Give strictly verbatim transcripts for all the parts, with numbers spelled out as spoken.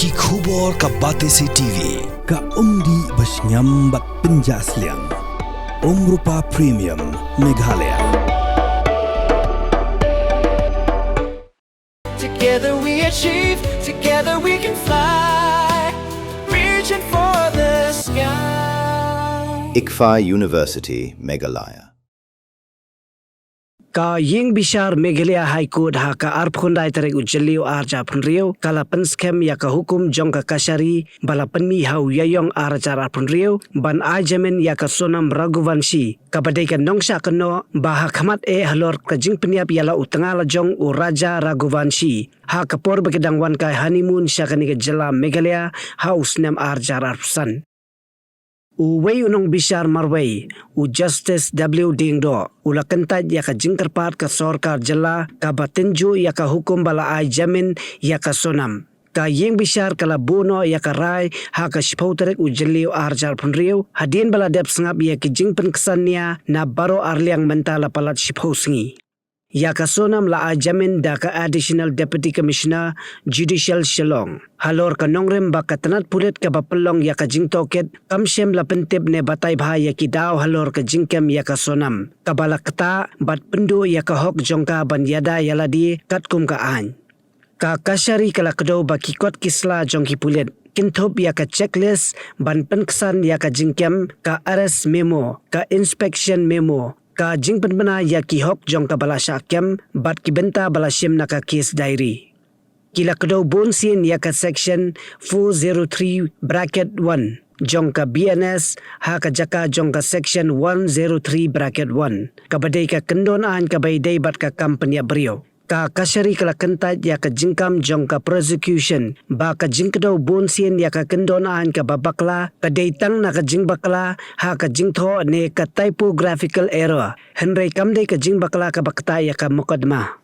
Ki khubor ka Batesi T V, ka umdih ba shngiam bad pynjah sliang. Umrupa Premium, Meghalaya. Together we achieve, together we can fly. Reaching for the sky. ICFAI University, Meghalaya. Ka Ïing Bishar Meghalaya High Court ha ka arphew khyndai tarik u Jylliew arhajar arphew hynriew ka la pynskhem ïa ka hukum jong ka kashari ba la pynmih ha u Ïaïong arhajar arphew hynriew ban ai jamin ïa ka Sonam Raghuvanshi, kaba dei ka nongshah kynnoh ba ha khmat eh halor ka jingpynïap ïa la u tnga lajong u Raja Raghuvanshi ha ka por ba ki dang wan kai honeymoon sha kane ka jylla Meghalaya ha u snem arhajar arphew san. Uwei u nongbishar marwei, u Justice W Diengdoh, u la kyntait ïa ka jingkyrpad ka sorkar jylla kaba tynjuh ïa ka hukum ba la ai jamin ïa ka Sonam. Ka Ïing Bishar ka la buh noh ïa ka rai ha ka shiphew tarik u Jylliew arhajar arphew hynriew, hadien ba la dep sngap ïa ki jingpynksan nia na baroh arliang mynta la palat shiphew sngi. Ïa ka Sonam la ai jamin da ka Additional Deputy Commissioner Judicial Shillong halor ka nongrim ba ka tnat pulit kaba pynlong ïa ka jingtohkit kam shym la pyntip ne batai bha ïa ki daw halor ka jingkem ïa ka Sonam, kaba la ktah bad pynduh ïa ka hok jong ka ban ïada ïa lade katkum ka aiñ. Ka kashari ka la kdew ba ki kot ki sla jong ki pulit kin thup ïa ka checklist ban pynksan ïa ka jingkem, ka arrest memo, ka inspection memo, ka jingpynbna ïa ki hok jong kaba la shah kem bad ki bynta ba la shim na ka case diary. Ki la kdew bunsien ïa ka section four zero three bracket one jong ka B N S ha ka jaka jong ka section one zero three bracket one, kaba dei ka kyndon aiñ kaba ïadei bad ka kam pynïap briew. Ka kashari ka la kyntait ïa ka jingkam jong ka prosecution ba ka jingkdew bunsien ïa ka kyndon aiñ kaba bakla ka dei tang na ka jingbakla ha ka jingthoh ne ka typographical error, hynrei kam dei ka jingbakla kaba ktah ïa ka mukotduma.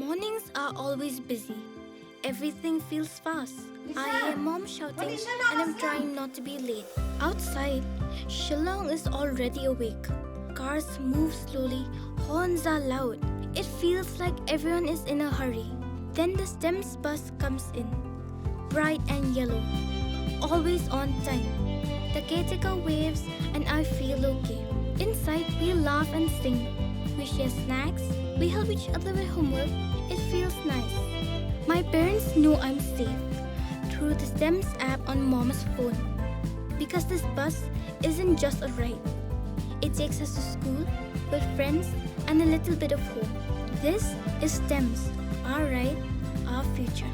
Mornings are always busy. Everything feels fast. I hear mom shouting and I'm trying not to be late. Outside, Shillong is already awake. Cars move slowly, horns are loud. It feels like everyone is in a hurry. Then the STEMS bus comes in, bright and yellow, always on time. The caretaker waves and I feel okay. Inside, we laugh and sing. We share snacks. We help each other with homework. It feels nice. My parents know I'm safe through the STEMS app on mom's phone. Because this bus isn't just a ride. It takes us to school, with friends, and a little bit of home. This is STEMS, our ride, our future.